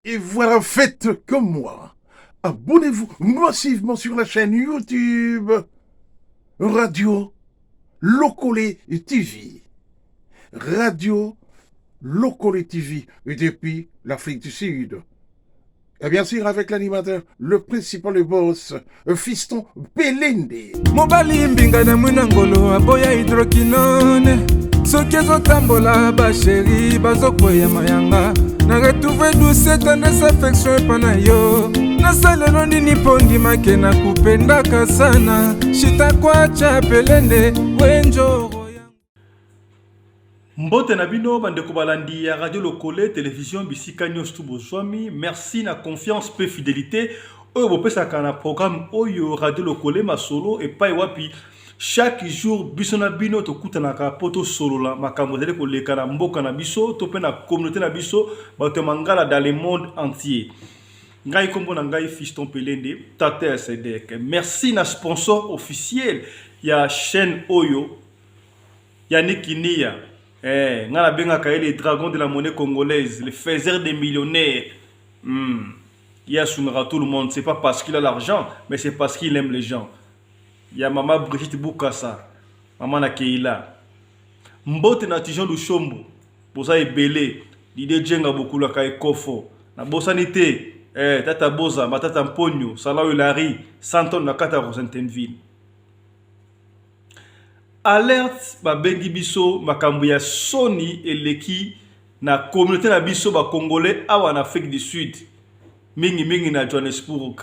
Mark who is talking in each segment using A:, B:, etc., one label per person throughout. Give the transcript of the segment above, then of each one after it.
A: Et voilà, faites comme moi. Abonnez-vous massivement sur la chaîne YouTube Radio Lokole TV. Radio Lokole TV depuis l'Afrique du Sud. Et bien sûr avec l'animateur, le principal le boss, Fiston Pelende.
B: Mobali mbinga na mwina ngolo aboya hydroquinone soki ezotambola basheri bazokweya mayanga na retrouve douce tendresse affection epa na yo nasalelo nini mpo ndimake na kupendaka sana shitakwacha pelende wenjoro.
C: Mbote na bino bandeko balandi ya Radio Lokole Television bisika nyonso tu bozwami. Merci na confiance pe fidelite oyo bopesaka na programme oyo Radio Lokole masolo epai wapi chaque jour biso na bino tokutanaka mpo tosolola makambo ezali koleka na mboka na biso to mpe na communauté na biso bato ya mangala dans le monde entier. Ngai kombo na ngai Fiston Pelende, tata ya Sedek. Merci na sponsor officiel ya chaîne oyo Yannick Kinia, eh, nga nabengaka ye le dragon de la monnaie congolaise, le faiseur des millionnaires. Ye asungaka tout le monde, c'est pas parce qu'il a l'argent, mais c'est parce qu'il aime les gens. Ya mama Brigitte Bukasa, mama na Keila. Mbote na Tijon Lushombo, boza ebele, Didier Djenga bokulaka ekofo. Nabosani te, eh, tata Boza, matata Mponyo, Salau Hilary, Santon na kata Rosentenville. Alerte babengi biso makambo ya soni eleki na communaute na biso ba congolais awa na Afrique du Sud mingi mingi na Johannesburg.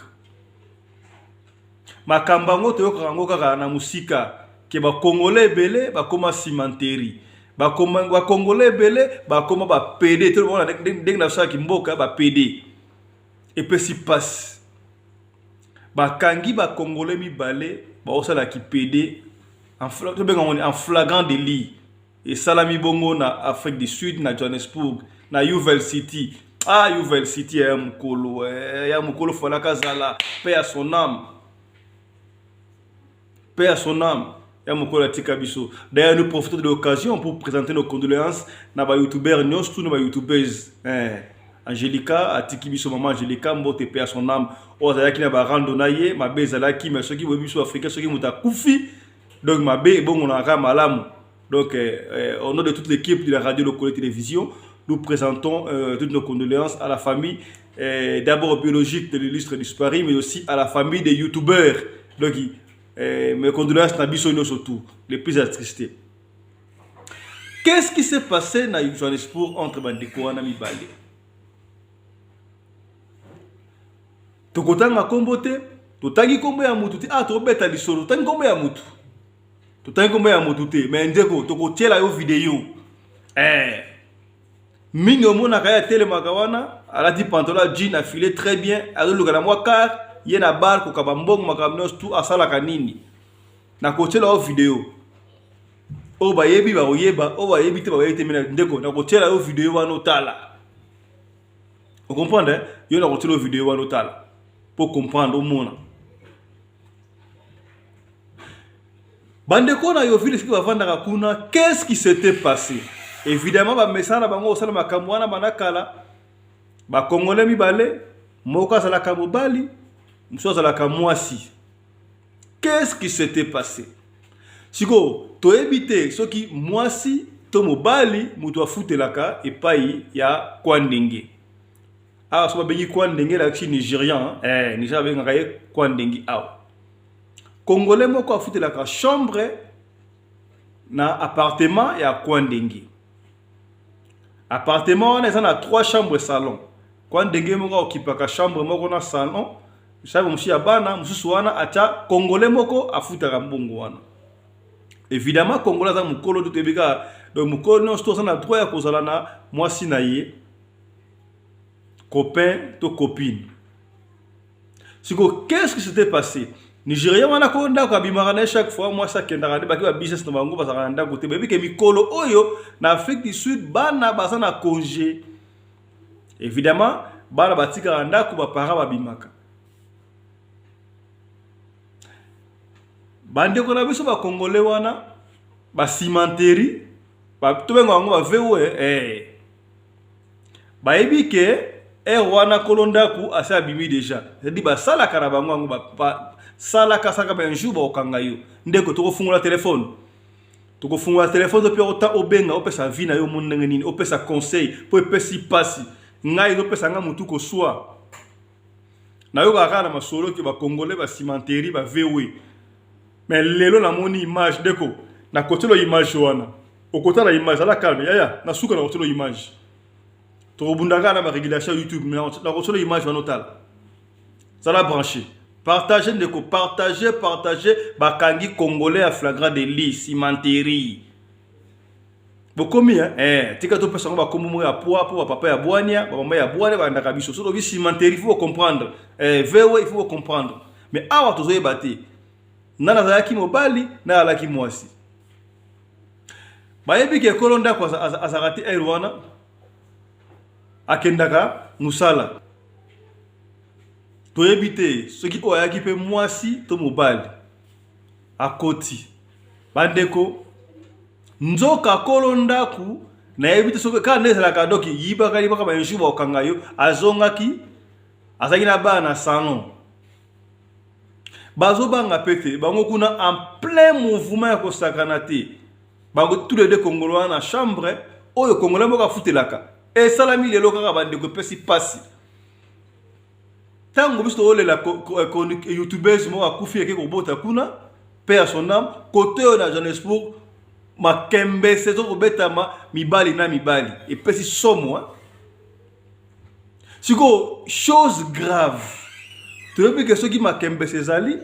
C: Makambo yango toyokaka yango kaka na mosika ke ba congolais ebele bakoma cimenterie, ba congolais ebele bakoma ba pede, tolobaka ndenge na biso ya kimboka ba pede. Epesi pasi. Bakangi ba congolais mibale baosala kipede tobenga ngo en flagrant délit esalami bongo na Afrique du Sud na Johannesburg na Yuvel City. Ah, Yuvel City ya mokolo eh, ya mokolo falaka zala paix à son âme, paix à son âme ya mokolo atika biso. D'ailleurs nous profitons de l'occasion pour présenter nos condoléances na ba youtubeurs nyonso tout na ba youtubeuses eh. Angelica atiki biso mama Angelica mbote paix à son âme oyo azalaki na ba rando na ye mabe ezalaki mais soki boyebi biso africain soki moto akufi donc mabe ebongonaka kaka malamu. Donc au nom de toute l'équipe de la radio Lokole Télévision, nous présentons toutes nos condoléances à la famille d'abord biologique de l'illustre disparu, mais aussi à la famille des youtubeurs. Donc mes condoléances na biso nyonso tout les plus attristés. Qu'est-ce qui s'est passé na Johannesburg entre bandeko wana mibale? Tokotanga kombo te, totangi kombo ya mutu te, ah tobeta lisolo, totangi kombo ya mutu. Totangi kombo ya mutu te, mais ndeko tokotiela yo video. Mingi omonaka ye atelemaka wana, alati pantalon ya jean affilé très bien, azoluka na mwa car, ye na bar kokaba mbongo makambo nyonso tout asalaka nini? Nakotiela yo video. Oyo bayebi bakoyeba, oyo bayebi te bakoyebi te, mais ndeko nakotiela yo video wana otala. O comprendre hein? Yo nakotiela yo video wana otala po comprendre omona. Bandeko na Yovile soki bavandaka kuna, qu'est-ce qui s'était passé? Évidemment bamesana na bango kosala makambo wana banda kala. Ba Congolais mibale, moko azalaka mobali, mosusu azalaka mwasi. Qu'est-ce qui s'était passé? Sikoyo toyebi te soki mwasi to mobali moto afutelaka epai ya Kwandenge. Awa soki babengi Kwandenge elakisi Nigerian, Nigerian babengaka ye Kwandenge awa. Congolais moko afutelaka chambre na appartement ya Kwandenge. Appartement wana eza na 3 chambres salon. Kwandenge moko akipaka chambre moko na salon, chambre mosusu ya bana, mosusu wana atia Congolais moko afutaka mbongo wana. Évidemment Congolais aza mokolo to toyebi kaka, donc mokolo nyonso to aza na droit ya kozala na mwasi na ye, copain to copine. Siko qu'est-ce qui s'était passé? Nigérien wana ko ndako abimaka na ye chaque fois, mwasi akendaka nde baki ba business na bango bazalaka na ndako te. Bayebi ke mikolo oyo na Afrique du Sud bana baza na congé. Évidemment bana batikaka ndako, ba parents babimaka. Bandeko na biso ba Congolais wana ba cimenterie, ba tobenga bango ba VO. Bayebi ke heure wana kolo ndaku asi abimi dejà. C'est-à-dire basalaka na bango yango ba salaka salaka mais un jour bakokanga yo. Ndeko tokofungola telephone. Tokofungola telephone to pe ota obenga opesa vie na yo omoni ndenge nini opesa conseil po epesi pasi. Ngai ezopesa ngai mutu koswa. Nayokaka kaka na masolo ke ba congolais ba cimenterie ba VW. Mais lelo namoni image ndeko nakotielo image wana. Okotala image zala calme yaya na suka nakotielo image. Tokobunda kaka na ba régulation ya YouTube mais nakotielo image wana otala. Zala branché. Partager ndeko, partager, partager bakangi congolais ya flagrant délit cimenterie. Bokomi hein? Eh, tika topesa yango bakombo moko ya poids mpo bapapa ya bwania, bamama ya bwania balandaka biso. Soki tolobi cimenterie, il faut comprendre. Eh, VW, il faut comprendre. Mais awa tozoyeba te. Nani azalaki mobali, nani azalaki mwasi. Bayebi ke kolo ndako azalaka te heure wana akendaka mosala. Toyebi te soki oyo ayaki mpe mwasi to mobali. Akoti. Bandeko, nzoka kolo ndaku nayebi te soki kaka nde ezalaka doki yibaka yibaka ba un jour bakokanga yo. Azongaki azalaki na bana na salon, bazobanga pe te bango kuna en plein mouvement ya kosakana te. Bango tous les deux congolais wana na chambre oyo congolais moko afutelaka. Esalami lelo kaka bandeko, epesi pasi. Tango biso tozolela youtubeuse moko akufi eke kobota kuna pe ya son âme, kote oyo na Johannesburg makembese ezokobetama mibali na mibali, epesi somo hein? Sikoyo chose grave, toyebi ke soki makembese ezali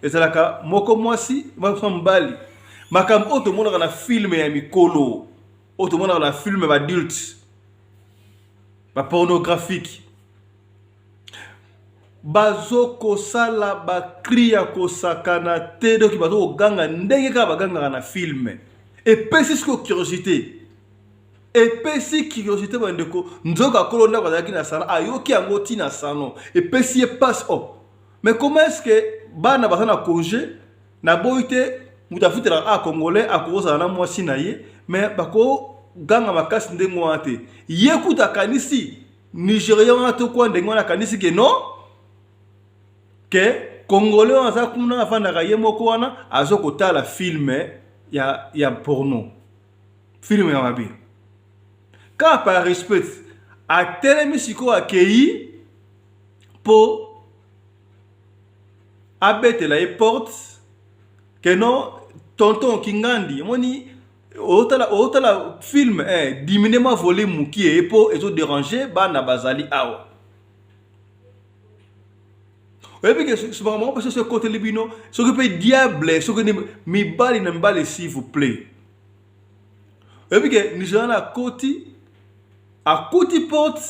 C: ezalaka moko mwasi moko mobali. Makambo oyo tomonaka na film ya mikolo, oyo tomonaka na film ya ba adulte, ba pornographique, bazokosala ba cri ya kosakana te, donc bazokoganga ndenge kaka bagangaka na film. Epesi sikoyo curiosité, epesi curiosité bandeko. Nzoka kolo ndako azalaki na salon, ayoki yango ti na salon, epesi ye passe. Oh, mais comment est-ce que bana baza na congé? Naboyi te moto afutelaka a congolais akozala na mwasi na ye, mais bakoganga makasi ndenge wana te. Ye kuta akanisi Nigérien wana to kwa ndenge wana, akanisi ke non, ke congolais wana aza kuna afandaka ye moko wana azokotala film ya porno, film ya mabe. Kaka par respect atelemi sikoyo akei mpo abetela ye porte ke non, tonton Kingandi, omoni otala film, diminue mwa volume mokie mpo ezoderange bana bazali awa. Oyebi ke makambo moko mpe soki ekoteli bino, soki mpe diable, soki nini, mibali na mibali, s'il vous plaît. Oyebi ke Nigérian akoti, akuti porte,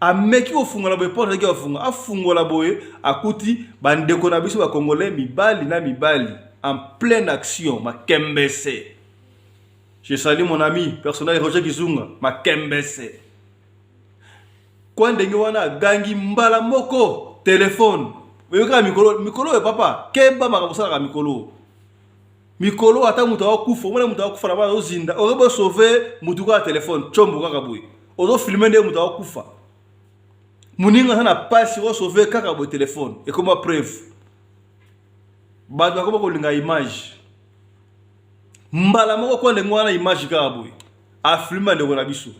C: ameki kofungola boye porte, azalaki afunga, afungola boye, akuti bandeko na biso bacongolais mibali na mibali en pleine action makembese. Je salue mon ami personnel Roger Kizunga. Makembese kwa ndenge wana agangi mbala moko telefone. Oyebi kaka mikolo mikolo oyo papa keba makambo osalaka mikolo mikolo, ata moto akufa, omona moto akufa na bana ozinda, okoki bosauve motu kaka telefone tshombo kaka boye, ozofilme nde moto akufa, moninga aza na pasi, osauve kaka boye telefone ekoma preuve. Bato bakoma kolinga image mbala moko kwa ndenge wana, image kaka boye afilme bandeko na biso.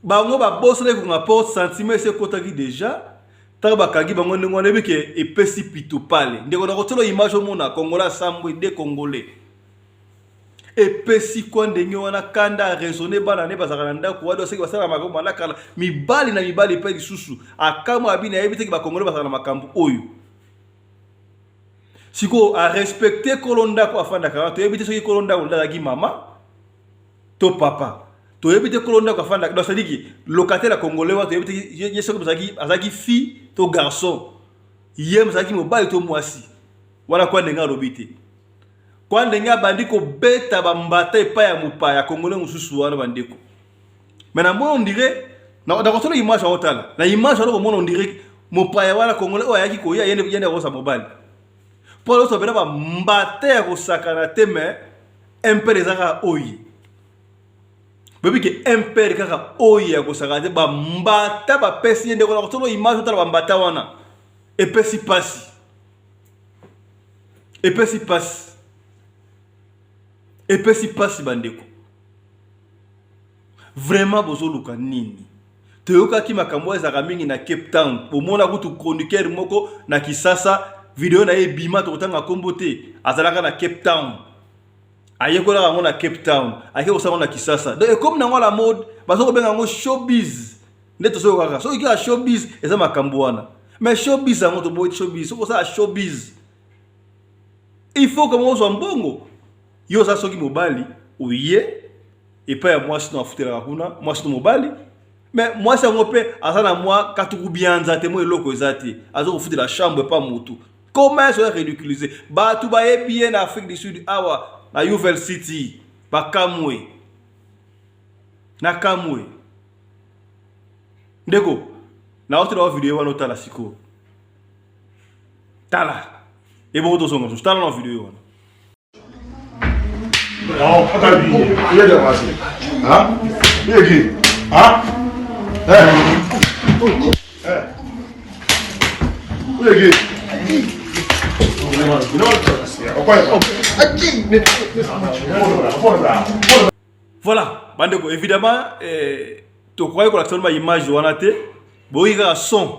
C: Bango babosanaki konga porte, sentiment esi ekotaki deja. Ntango bakangi bango ndenge wana, yebi ke epesi pito pale. Ndeko, na kotiela image omona congolais asambwe de congolais epesi kwa ndenge wana kanda araisonne bana ne bazalaka na ndako wana, soki basalaka makambo banda kala mibali na mibali. Mpe lisusu akamwa abi nayebi teke bacongolais bazalaka na makambo oyo. Sikoyo arespecte kolo ndako afandaka wana. Toyebi te soki kolo ndako nde azalaki mama to papa, toyebi te. Kolo ndako afandaka, donc c'est-à-dire que locataire ya congolais wana, toyebi te ye soki azalaki fille to garçon, ye azalaki mobali to mwasi wana. Kwa ndenge alobi te, kwa ndenge abandi kobeta bambata epai ya mopaya congolais mosusu wana bandeko. Mais na moni on dirait nakosala image yango, tala na image wana, komona on dirait mopaya wana congolais oyo ayaki koya, ye nde akosa mobali mpo aloswa mpena bambata ya kosakana te. Mais impere eza kaka oyo. Boyebi ke MPR kaka oyo ya kosaka te, bambata bapesi ye. Ndeko na kosolo image, otala bambata wana, epesi pasi, epesi pasi, epesi pasi. Bandeko, vraiment bozoluka nini? Toyokaki makambo oyo ezalaka mingi na Cape Town. Bomona kutu chroniqueur moko na Kisasa, video na ye ebima, tokotanga nkombo te, azalaka na Cape Town, ayekolaka yango na Cape Town, ake kosala yango na Kisasa. Donc ekomi nango la mode, baza kobenga yango showbiz. Nde tozoyokaka soki kaka showbiz eza makambo wana, mais showbiz yango toboyi. Showbiz, soki osala showbiz, il faut kama ozwa mbongo. Yo oza soki mobali, oye epai ya mwasi no, afutelaka kuna mwasi no mobali, mais mwasi yango mpe aza na mwa katuku bianza te, mwa eloko eza te, aza kofutela chambre epa motu. Comment soya ridiculiser bato bayebi ye na Afrique du Sud, awa na Yeoville City, bakamwe na kamwe. Ndeko, naotela wa video wana, otala sikoyo, tala ebongo tozonga mosusu. Tala na video wana.
A: Non, attends, il y a des racistes. Hein? Il est qui? Hein? Eh? Eh? Il est qui?
C: Voilà bandeko, évidemment tokoki kolakisa ba image wana te. Boyoki kaka son,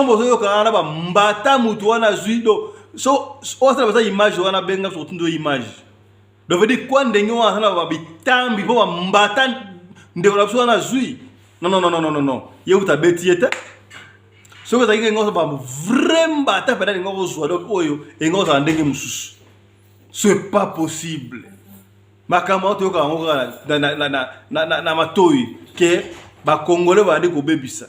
C: bozoyoka wana bambata mutu wana azwi. Do so oyo asala baza image wana, benga biso kotinda oyo image. Donc veut dire kwa ndenge wana aza na babitambi mpo bambata ndeko na biso wana azwi. Non, non, non, non, non, non, ye kuta abeti ye te. Soki ezalaki ndenge ba vrai mbata mpena ndenge kozwa, donc oyo elingi kozala ndenge mosusu. C'est pas possible. Makambo wana toyoka yango kaka na matoi ke Bakongole babandi kobebisa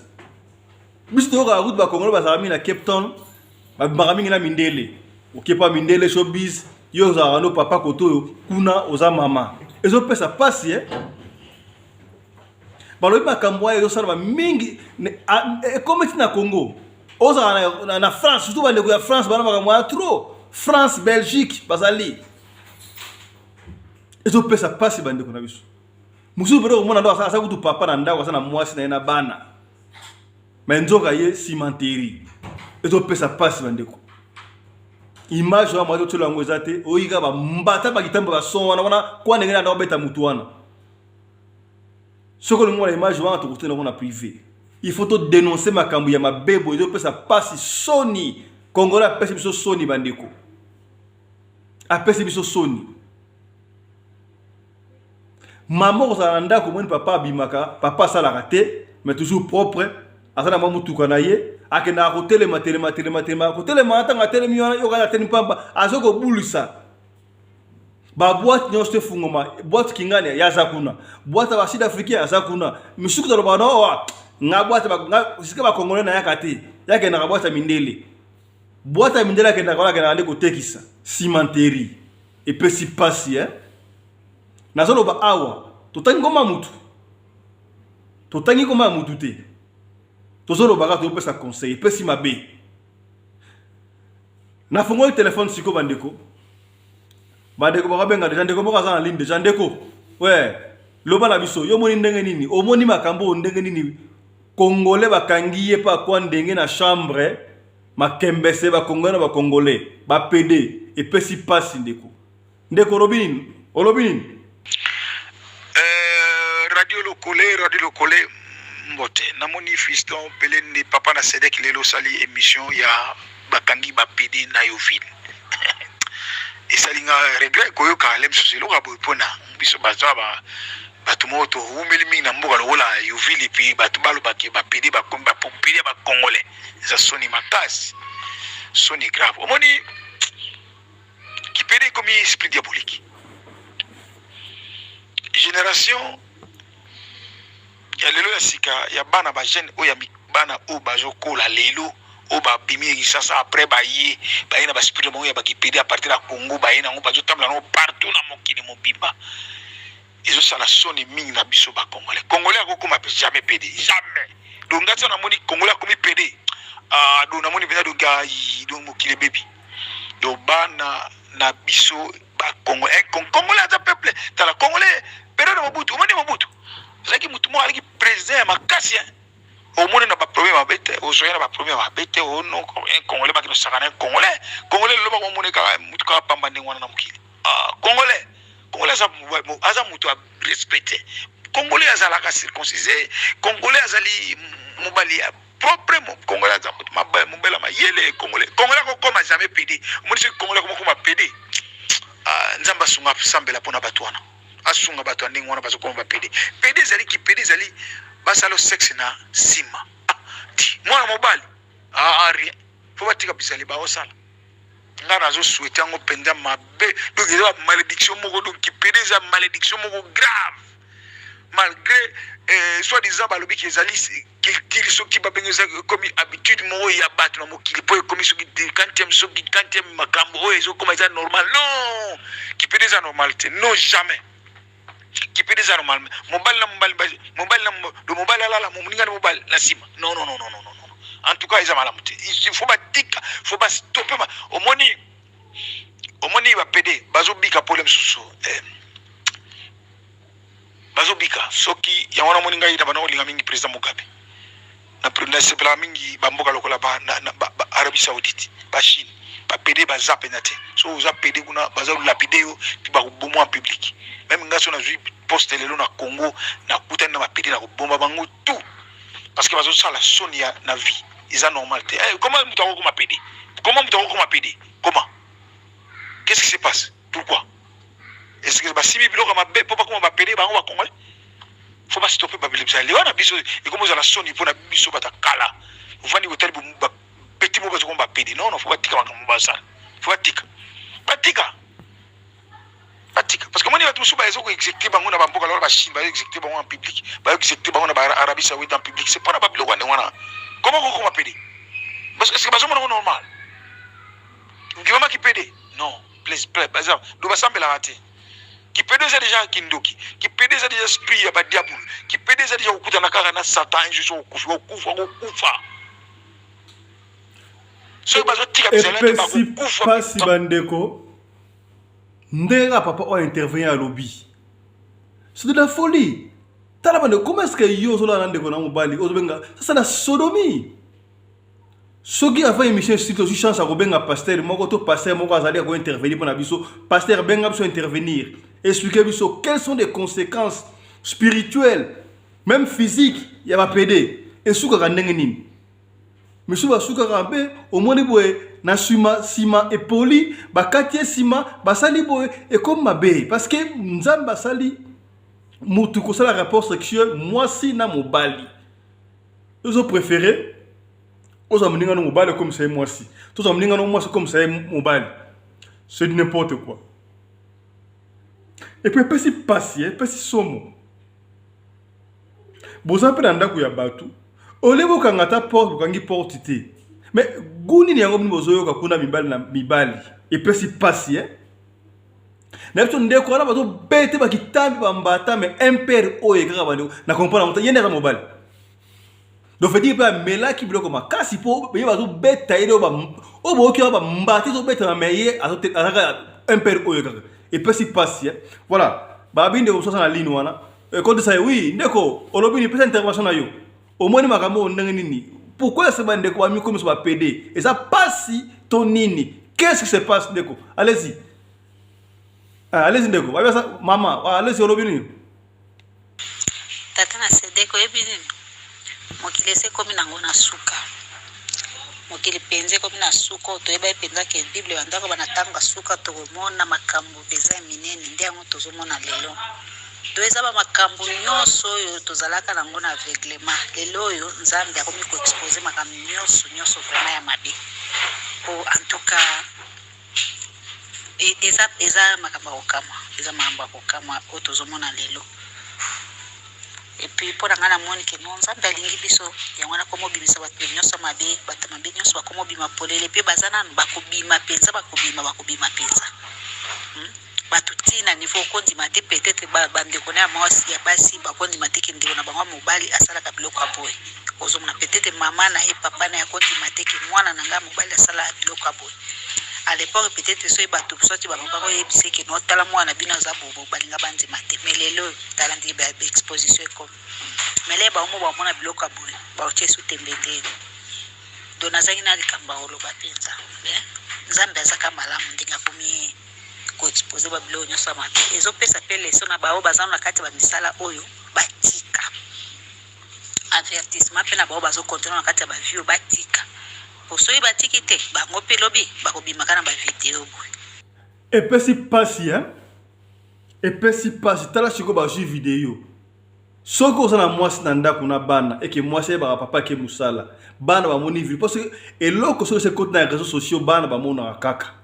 C: biso. Toyokaka kutu Bakongole bazalaka mingi na Cape Town, babimaka mingi na mindele. Okepa mindele showbiz, yo ozalaka no papa koto oyo kuna oza mama, ezopesa mpasi eh? Balobi makambo wana ezosalama mingi, ekomi ti na Congo. Ozala na France, surtout bandeko ya France bana makambo wana trop. France, Belgique bazali, ezopesa mpasi. Bandeko na biso mosusu pete komona ndo aza kutu papa na ndako, aza na mwasi na ye na bana, mais nzoka ye cimenterie. Ezopesa mpasi bandeko. Image wana mwaki otiela yango eza te. Oyoki kaka bambata bakitambo, bason wana wana kwa ndenge na obeta mutu wana. Soki olingi mona image wana, tokotela yango na privé. Il faut todénoncer makambo ya mabe boye, ezopesa mpasi, soni. Congolais apesi biso soni bandeko, apesi biso soni. Mama kozala na ndako, omoni papa abimaka, papa asalaka te, mais toujours propre, aza na mwa motuka na ye, akendaka kotelema telema telema telema kotelema. Ntango atelemi wana, yoka atelemi pamba, aza kobulisa baboîte nyonso efungoma. Boîte kingani ye aza kuna, boîte ya basud africain aza kuna, misuku taloba no owa nga boîte sika Bakongolais nayaka te. Yakendaka boîte ya mindele, boîte ya mindele akendaka wana, akendaka nde kotekisa cimenterie. Epesi pasi eh? Nazoloba awa, totangi koma mutu, totangi koma ya mutu te, tozoloba kaka, tozopesa conseil. Epesi mabe. Nafungoli telefone sikoyo, bandeko, bandeko bakabenga deja. Ndeko moko aza na ligne deja. Ndeko we, loba na biso, yo omoni ndenge nini? Omoni makambo oyo ndenge nini? Congolais bakangi ye mpe akwa ndenge na chambre makembese. Bakongolais na Bakongolais bapédé, epesi mpasi ndeko. Ndeko, olobi nini? Olobi nini?
D: Radio Lokole, Radio Lokole, mbote. Namoni Fiston Pelende, papa na Sedek, lelo osali émission ya bakangi bapédé na Yeoville. Esali nga regret koyoka le mosusu eloko ya boye, mpona biso baza bato moko towumeli mingi na mboka lokola Yeoville, epi bato balobaki bapédé bakomi bapédé ya Bacongolais. Eza soni makasi, soni grave. Omoni kipédé ekomi esprit diabolique. Génération ya lelo ya sika ya bana, bajeune oyo ya bana oyo bazokola lelo, oyo babimi Kinshasa, après baye na baesprit na bango ya bakipédé à partir ya Congo, baye nango, bazotambola nango partout na mokili mobimba. Ezosala soni mingi na biso Bacongolais. Congolais akokoma jamais pédé, jamais. Donc nga tia namoni Congolais akomi pédé, ah, donc namoni mpenza, donc ai, donc mokili ebebi. Donc bana na biso Bacongolais, Congolais aza peuple, tala Congolais. Periode Mobutu, omoni Mobutu azalaki mutu moko, azalaki président ya makasi, hein. Omoni na baproblème mabe te, ozoya na baproblème mabe te. Ono un Congolais bakino osaka na un Congolais. Congolais lelo bakomona kaka mutu kaka pamba ndenge wana na mokili. Ah, Congolais, Congolais aza mutu ya respecte. Congolais azalaka circoncisé. Congolais azali mobali ya propre. Congolais aza mutu mobali ya mayele. Congolais, Congolais akokoma jamais pédé. Omoni soki Congolais akomokoma pédé, ah, Nzambe asunga, asambela mpona bato wana, asunga bato ya ndenge wana bazokoma bapédé. Pédé ezali kipédé, ezali basala sexe na nsima. Ah, ti mwana mobali, ah, ah, rien. Faut batika bizali baosala. Nga nazosouhaiter yango mpenza mabe. Donc eza bamalédiction moko. Donc kipédé eza malédiction moko grave, malgré soit disant balobi ki ezali culture, soki babengi eza ekomi habitude moko ya bato na mokili, mpo ekomi soki quantième, soki quantième makambo oyo ezokoma eza normal. Non, kipédé eza normal te. Non, jamais kipédé eza normal. Mobali na mobali, mobali na mobali alala moninga na mobali na nsima. Non, non, non, non, non, non. En tout cas eza malamu te. Il faut batika, faut bastopper. Omoni, omoni bapédé bazobika pole mosusu, bazobika soki yango. Namoni ngai na bana kolinga mingi président Mugabe. Nasepelaka mingi bamboka lokola ba, ba Arabie Saoudite, baChine. Bapédé baza mpenza te. So oza pédé kuna, baza lapider yo mpe bakoboma en public. Même ngai so nazwi poste lelo na Congo, nakutani na bapédé, na kobomba bango tout, parce que bazosala soni ya na vie. Eza normal te. Eh, comment moto akokoma pédé? Comment moto akokoma pédé? Comment? Qu'est-ce qui se passe? Pourquoi est ce que basimi biloko ya mabe mpo bakoma bapédé? Bango bacongolais, faut bastopper babilibisa wana. Biso ekomi ozala soni mpona biso bato kala. Ovandi kotali bapeti mo bazokoma bapédé. Non, non, faut batika makambo basala. Faut batika, batika, batika, parce que moni bato mosusu baza koexécuter bango na bamboka lokola baChine, bazoexécuter bango en public, bazoexécuter bango na baArabie Saoudite en public. C'est mpona babiloko ya ndenge wana. Comment kokoma pédé? Est ce que bazomona ngo normal vraiment kipédé? Non, please, please. Do basambelaka te. Kipédé eza déjà kindoki. Kipédé eza déjà esprit ya badiabulu. Kipédé eza déjà kokutana kaka na Satan. Un jour so okufi, okufa, kokufa. Soki bazotika bizala te, bakokufa.
C: Pasi bandeko, ndenge kaka papa oyo intervenir alobi, c'est de la folie. Tala bandeko, comment est ce que yo ozolala na ndeko na mobali, ozobenga sasa na sodomie? Soki avant émission esili, tozwi chance ya kobenga pasteur moko to pasteur moko azali ya kointervenir mpo na biso, pasteur benga biso, intervenir, expliquer biso quelles sont les conséquences spirituelles, même physiques, ya bapédé. Esukaka ndenge nini? Misusu basukaka mpe omoni boye na nsima, nsima epoli, bakati ye nsima, basali boye, ekomi mabe, parce que Nzambe asali mutu kosala rapport sexuel mwasi na mobali. Ozopréférer ozwa moninga no mobali okomisa ye mwasi, tozwa moninga no mwasi okomisa ye mobali. C'est du n'importe quoi. Et puis epesi pasi, epesi somo. Boza mpe na ndako ya bato, olie bokanga ata porte, bokangi porte te. Mais gu nini yango bino bozoyoka kuna, mibali na mibali? Epesi pasi, eh? Na biso ndeko wana bazobete bakitambi bambata, mais impere oyo kaka bandeko na comprendre ye nde aza mobali. Donc veut dire mpe amelaki biloko makasi mpo ye bazobeta ye. Oyo boyoki wana, bambata ezobetama, mais ye azaka impere oyo kaka. Epesi pasi. Voilà, babi ndeko mosusu aza na ligne wana, ekotisa ye. Oui ndeko, olobi nini? Pesa intervention na yo. Omoni makambo oyo ndenge nini? Pourquoi ese bandeko bamikomiso bapédé? Eza pasi to nini? Qu'est-ce qui se passe, ndeko? Allez-y, ah, allez-y ndeko. Babisa mama, allez-y, olobi nini?
E: Tata na Sedek, oyebi nini? Mokili esi ekomi nango na suka. Mokili mpenza ekomi na suka. Oyo toyeba mpenza ke Bible bandako bana ntango ya suka tokomona makambo mpenza ya minene. Nde yango tozomona lelo. To eza bamakambo nyonso oyo tozalaka nango na aveuglement. Lelo oyo Nzambe akomi koexposer makambo nyonso nyonso vraiment ya mabe. Po en tout cas eza makambo ya kokamwa, eza makambo ya kokamwa oyo tozomona lelo. Et puis mpo na ngai namoni ke no, Nzambe alingi biso, yango wana komobimisa bato nyonso mabe. Bato mabe nyonso bakomobima polele, mpe baza nanu bakobima mpenza, bakobima, bakobima mpenza. Bato ntina niveau okondima te, peut-être bandeko na ya mwasi, ya basi bakondima te ke ndeko na bango ya mobali asalaka biloko ya boye. Ozomona peut-être mama na ye, papa na ye akondima te ke mwana na ngai mobali asalaka biloko ya boye. À l'époque peut-être soki bato soki ba papa koyebisa ke no tala mwana na bino aza bobo, balinga bandima te. Mais lelo tala ndenge ba exposition ekomi. Mais le bango bamona biloko ya boye, baotie su tembe ndeni. Donc nazangi na likambo ya koloba mpenza. Mais Nzambe azaka malamu ndenge akomi koexpose ba biloko nyonso ya mabe. Ezopesa mpe leso na baoyo baza na kati ya bamisala oyo batika. Avertissement mpe na baoyo bazokontinue na kati ya bavie oyo batika. Po soki batiki te, bango mpe lobi bakobimaka na bavideo boye.
C: Epesi pasi hein? Epesi pasi. Tala sikoyo bazwi video. Soki oza na mwasi na ndako na bana eke mwasi ayebaka papa ake mosala, bana bamoni video parce que eloko soki ekoti na réseaux sociaux bana bamonaka kaka.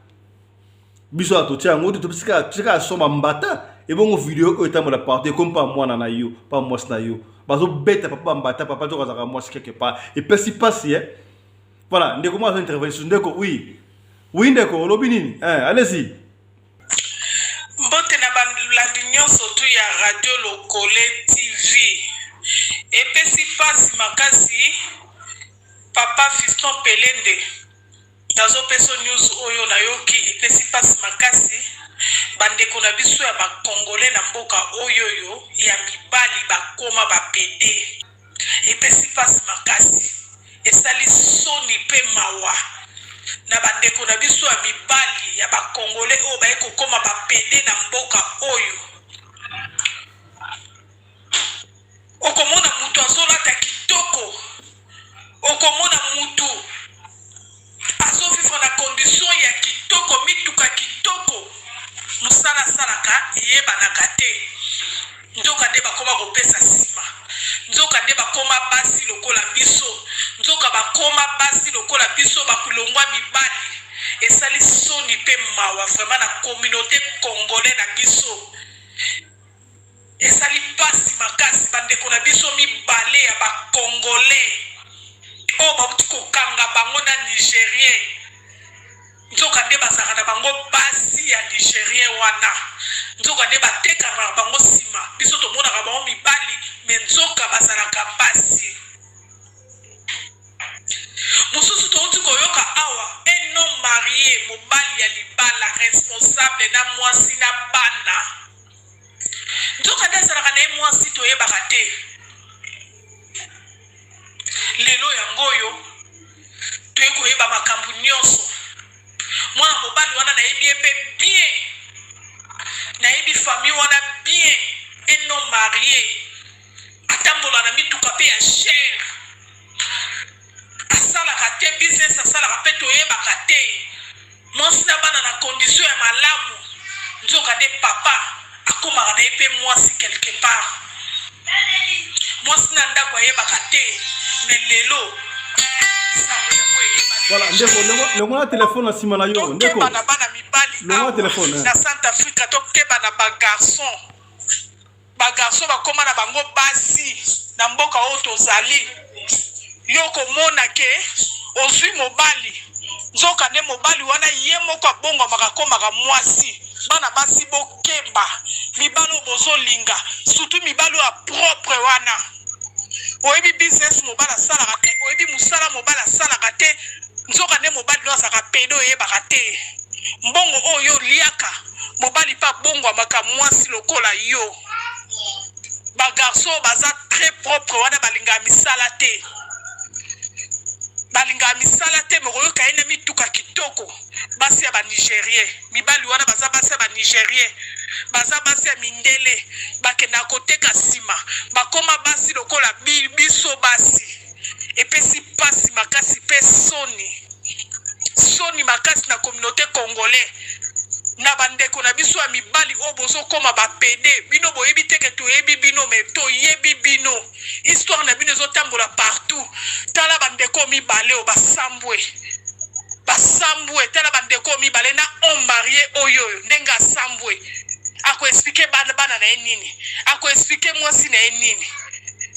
C: Biso awa totia yango te, topesi kaka totia kaka son bambata ebongo video oyo etambola partout ekomi pa mwana na yo pa mwasi na yo bazobeta papa bambata papa nzoka azalaka mwasi quelque part. Epesi pasi eh? Voilà, ndeko mwa azo intervenir susu. Ndeko oui oui, ndeko olobi nini eh, allez-y.
F: Mbote na balandi nyonso tu ya Radio Lokole TV. Epesi pasi makasi papa Fiston Pelende. Nazopesa news oyo nayoki epesi pasi makasi. Bandeko na biso ya ba Congolais na mboka oyo oyo ya mibali bakoma ba pede. Epesi pasi makasi. Esali soni pe mawa na ba ndeko na biso ya mibali ya ba congolais oyo baye kokoma ba pede na mboka oyo. Okomona mutu azolata kitoko, okomona mutu azo vivre na condition ya kitoko, mituka kitoko, mosala asalaka eyebanaka te. Nzoka nde bakoma kopesa nsima, nzoka nde bakoma basi lokola biso, nzoka bakoma basi lokola biso, bakulongwa mibali. Esali soni pe mawa vraiment na communaute congolais na biso. Esali pasi makasi ba ndeko na biso mibale ya ba congolais oyo bawuti kokanga bango na nigerien nzoka nde bazalaka na bango basi ya nigerien wana nzoka nde batekaka bango nsima biso tomonaka bango mibali me nzoka bazalaka basi. Mosusu towuti koyoka awa un homme marie mobali ya libala responsable na mwasi na bana nzoka nde azalaka na ye mwasi toyebaka te lelo yango oyo toye koyeba makambo nyonso mwana mobali wana nayebi ye mpe bien nayebi famille wana bien un homme marie atambola na mituka mpe ya cher asalaka te business asalaka mpe toyebaka te mwasi na bana na condition ya malamu nzoka nde papa akomaka na ye mpe mwasi quelque part mwasi na ndako ayebaka te me lelo sango yango eyebani.
C: Voilà, ndeko, longola telefone na nsima na yo ndeko.
F: Tokeba na bana mibali
C: Longola
F: awa
C: telefone, eh.
F: na Centre Africa, tokeba na bagarçon. Ba garçon bakoma na bango basi na mboka oyo tozali. Yo okomona ke ozui mobali nzoka nde mobali wana ye moko abongwamaka akomaka mwasi. Bana basi bokeba mibali oyo bozolinga surtout mibali oyo ya propre wana. Oyebi business mobali asalaka te, oyebi mosala mobali asalaka te, nzoka nde mobali no azalaka pede oyebaka te. Mbongo oyo yo oliaka mobali pe abongwamaka mwasi lokola yo. Ba garçon oyo baza très propre wana balingaka misala te, balingaka misala te, mokoyoka ye na mituka kitoko. Basi ya ba nigerien, mibali wana baza basi ya ba nigerien, baza basi ya mindele, bakendaka koteka nsima bakoma basi lokola biso basi. Epesi pasi makasi pe soni, soni makasi na communaute congolais na ba ndeko na biso ya mibali oyo bozokoma ba pede. Bino boyebi te ke toyebi bino, me toyebi bino, histoire na bino ezotambola partout. Tala ba ndeko mibale oyo basambwe, basambwe. Tala ba ndeko mibale na homme marie oyo oyo ndenge asambwe, ako expliquer bana, bana na ye nini, ako expliquer mwasi na ye nini.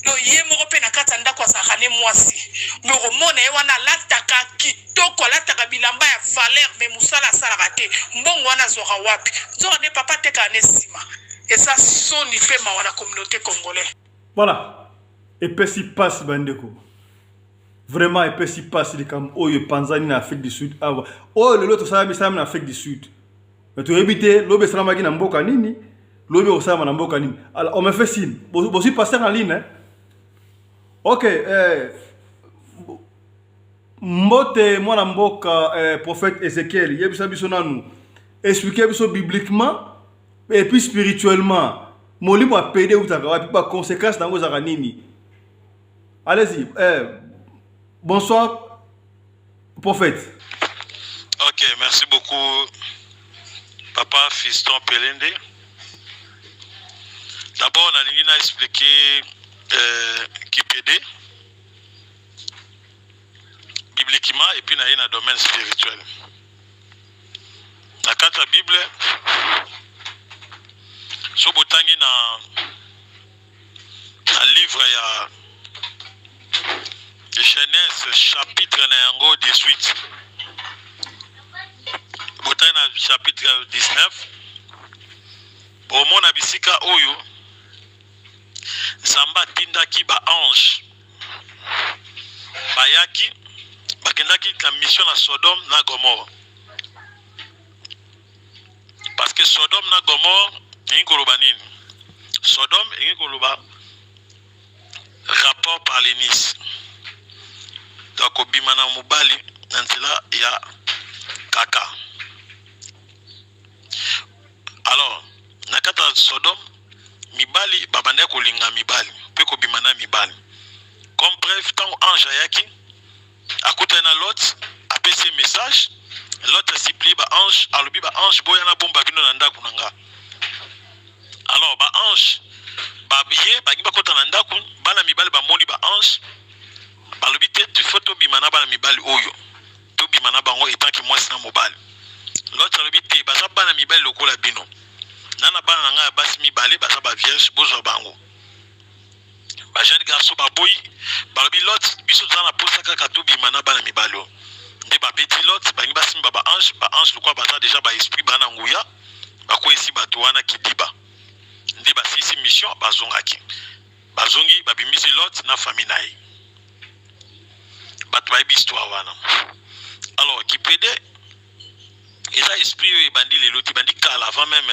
F: Donc ye moko pe na kati ya ndako azalaka ne mwasi, me okomona ye wana alataka kitoko, alataka bilamba ya valeur, me mosala asalaka te. Mbongo wana azwaka wapi? Nzoka nde papa atekaka ne nsima. Eza soni pe mawa na communauté congolais.
C: Voilà, epesi pasi bandeko. Vraiment epesi mpasi likambo oyo epanzani na Afrique du Sud awa. Oyo lelo tosalami esalami na Afrique du Sud. Mais toyebi te lobi esalamaki na mboka nini, lobi ekosalama na mboka nini. Alors on me fait signe. Bozwi pasteur en ligne hein? Ok, eh, mbote mwana mboka eh, prophète Ezekiel, yebisa biso nanu, expliquer biso bibliquement et puis spirituellement molimo ya pede eutaka wapi, ba conséquences nango ezalaka nini? Allez-y. Eh, bonsoir, prophète.
G: Ok, merci beaucoup, papa Fiston Pelende. D'abord, on a expliqué kipédé bibliquement et puis dans le domaine spirituel. Na kati ya Bible, so botangi na livre ya Genèse chapitre na yango 18, botangi na chapitre 19, bomona bisika oyo Nzambe atindaki ba ange, bayaki, bakendaki na mission na Sodome na Gomorre, parce que Sodome na Gomorre elingi koloba nini? Sodome elingi koloba rapport par l'anus, donc kobima na mobali na nzela ya kaka. Alors na kati ya Sodome, mibali babandaki kolinga mibali mpe kobima na mibali. Comme preuve, ntango ange ayaki, akutani na Lot, apesi ye message. Lot asupplier baange, alobi: "Baange, boya na bomba bino na ndako na nga." Alors baange baye, balingi bakɔta na ndako. Bana mibali bamoni baange, balobi: "Te, faut tobima na bana mibali oyo, tobima na bango etanke mwasi na mobali." Lot alobi: "Te, baza bana mibali lokola bino na bana na ngai ya basi mibale, baza bavierge, bozwa bango." Bajeune garçon baboyi, balobi: "Lot, biso toza na posa kaka tobima na bana mibali oyo." Nde babeti Lot, balingi basimba baange. Baange lokola baza déjà baesprit, baa na nguya, bakweyisi bato wana kidiba. Nde basilisi mission, bazongaki, bazongi, babimisi Lot na famille na ye. Bato bayebi histoire wana. Alors kipédé eza esprit oyo ebandi lelo te, ebandi kala, avant même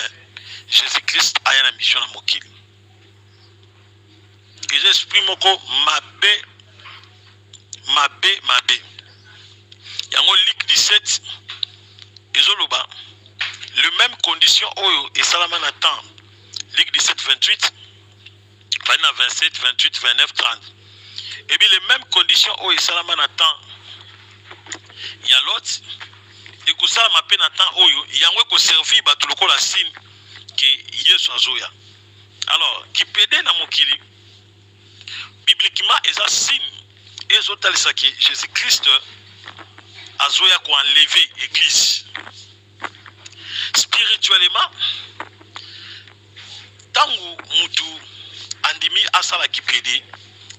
G: Jésus Christ aya na mission na mokili. Eza esprit moko mabe, mabe, mabe. Yango Luc 17 ezoloba le même condition oyo esalama na temps. Luc 17 28, bali na 27, 28, 29, 30, ebi le même condition oyo esalama na temps ya Lot ekosalama mpe na temps oyo. Yango ekoservir bato lokola signe ke Yesu azoya. Alors kipédé na mokili, bibliquement, eza signe ezotalisa ke Jésus Christ azoya koenlever église. Spirituellement, ntango mutu andimi asala kipédé,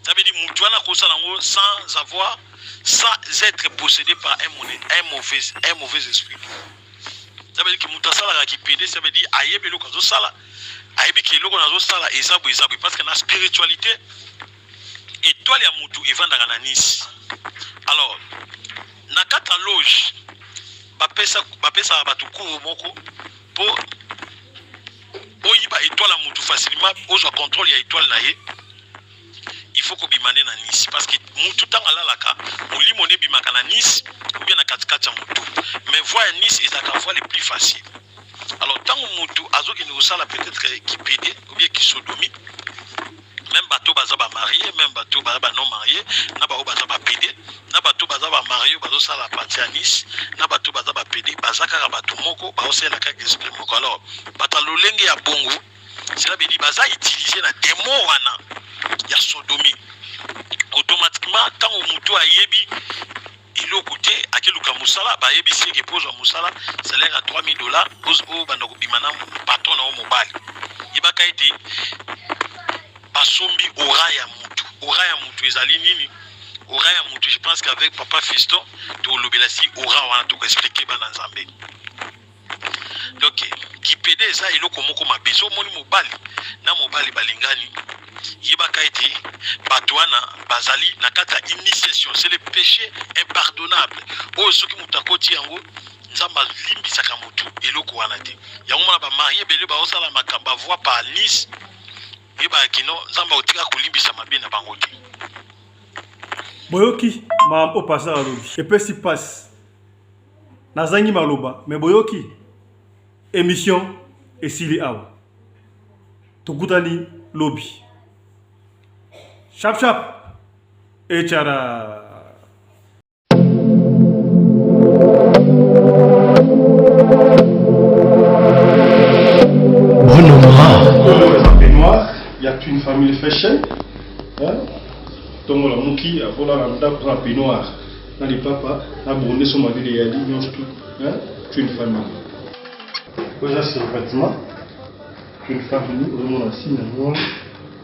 G: ça veut dire mutu wana akosala yango sans avoir, sans être possédé par un mauvais esprit. Ça veut dire que mutu asalaka kipédé, ça veut dire ayebi eloko azosala, ayebi ke eloko nazosala eza boye, eza boye, parce que na spiritualité, étoile ya mutu evandaka na anus. Alors na kati ya loge, bapesaka bato cours moko mpo oyiba étoile ya mutu facilement, ozwa contrôle ya étoile na ye. Il faut kobima nde na anus, parce que mutu ntango alalaka, molimo nde ebimaka na anus ou bien na katikati ya mutu, mais voie ya anus ezalaka voie le plus facile. Alors ntango mutu azokende kosala peut-être kipédé ou bien kisodomie, même bato baza bamarié, même bato baza banon marié, na baoyo baza bapédé, na bato baza bamarié bazosala partie ya anus, na bato baza bapédé, baza kaka bato moko, baosalela kaka esprit moko. Alors bato ya lolenge ya bongo, cela veut dire baza utiliser na démon wana ya sodomie. Automatiquement, ntango motu ayebi eloko te, akeluka mosala, bayebisi eke mpo ozwa mosala, salaire ya 3000 $, oyo banda kobima na patron na yo mobali, yebaka ete basombi aura ya mutu. Aura ya mutu ezali nini? Aura ya mutu, je pense qu'avec papa Fiston tolobela si aura wana, tokoexpliquer bana Nzambe. Donc kipédé eza eloko moko mabe. So omoni mobali na mobali balingani, yebaka ete Bato wana bazali na kati ya initiation, c'est le péché impardonnable oyo soki moto akoti yango, Nzambe alimbisaka motu eloko wana te. Yango mona bamarie ebele baosala makambo bavoi par Nice, yebaka kino Nzambe akotika kolimbisa mabe na bango te.
C: Boyoki makambo oyo pasteur alobi, epesi mpasi, nazangi maloba, me boyoki émission esili awa, tokutani lobi. Chap chap echara.
H: Peignoir ya Twin Family Fashion. Ntongo lamuki akolala ndako na peignoir na lipapa na bonde so malili eyali nyonso tu Twin Family. Oyo eza survêtement Twin Family, ozomona signe yango wana.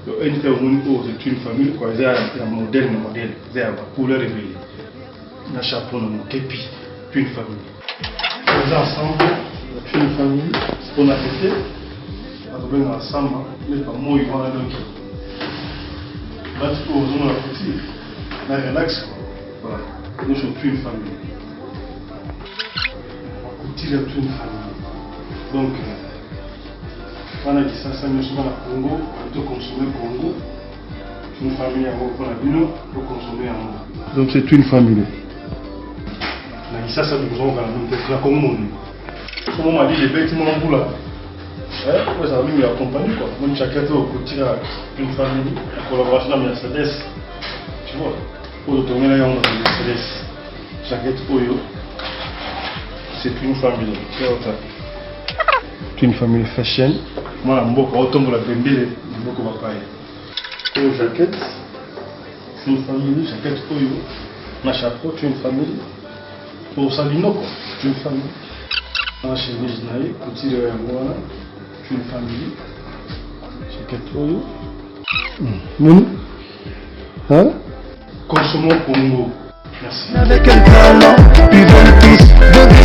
H: Donc NK omoni oyo c'est une famille quoi, eza ya modèle na modèle, eza ya ba couleur ebele na chapeau na moke puis une famille. Eza ensemble une famille mpona ete bakobengaka samba neti bamoi wana, donc bati oyo ozomona couture na relax quoi. Voilà, nyonso une famille, couture ya une famille. Donc bana Kisasa nyonso, bana Congo, toconsommer Congo, une famille yango mpona bino, toconsommer yango. Donc c'est une famille na Kisasa, tokozongaka na Congo mobimba. Somo malili ebeti mwa mbula, oyo ezala mingi ya compagnie quoi. Moni jaquette oyo kotira une famille en collaboration na Mercedes, tu vois, oyo totongela yango na Mercedes. Jaquette oyo c'est une famille, une famille fashion. Mwana mboka otombola bendele na mboka bapaya. Oyo jaquette une famille, jaquette oyo na chapeau une famille, osali noko une famille na chemise na ye, couture yango wana une famille. Jaquette oyo moni, hein? Consommons Congo. Merci.
I: Avec un talent, vivons tous de